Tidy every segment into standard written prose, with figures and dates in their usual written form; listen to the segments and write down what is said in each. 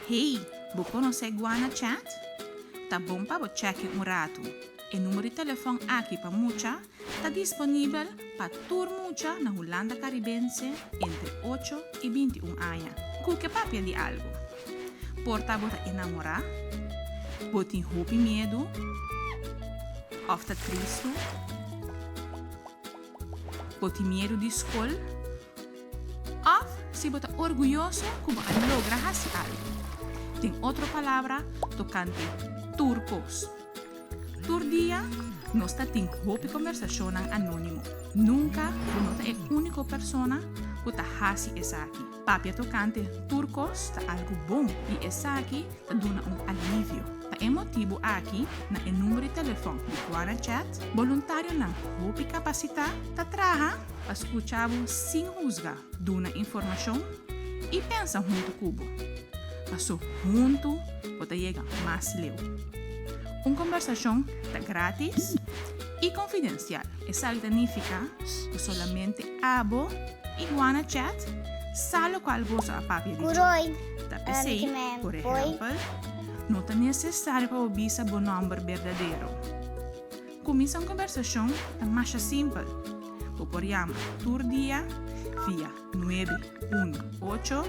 Hey, bo konosé Guana Chat? Ta bon pa bo chèk un ratu. E number di telefòn aki pa mucha ta disponibel pa tur mucha na Hulanda Karibense entre 8 i 21 aña ku ke papia di algu. Por ta bo ta enamorá, bo tin hopi miedu òf ta tristu, bo tin miedu di skol òf si bo ta orguyoso ku bo a logra hasi algu. Den otro palabra, tokante tur kos. Tur dia nos ta tin hopi kombersashonnan anónimo. Nunka bo no ta e úniko persona ku ta hasi esaki. Papia tokante tur kos ta algu bon i esaki ta duna un alivio. Pa e motibu aki na e number di telefòn di Guana Chat, boluntarionan hopi kapasitá ta traha pa skucha bo sin husga, duna informashon i pensa huntu ku bo. Paso huntu bo ta yega mas leu. Un kombersashon ta grátis i konfidensial. Esaki ta nifiká ku solamente abo i Guana Chat sa lokual boso a papia di dje. Ta p'esei, por ehèmpel, no ta nesesario pa bo bisa bo nòmber berdadero. Kuminsá un kombersashon ta masha simpel. Bo por yama tur dia via 918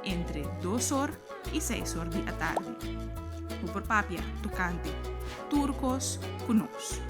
entre dos or i seis or di atardi. Bo por papia tokante tur kos ku nos.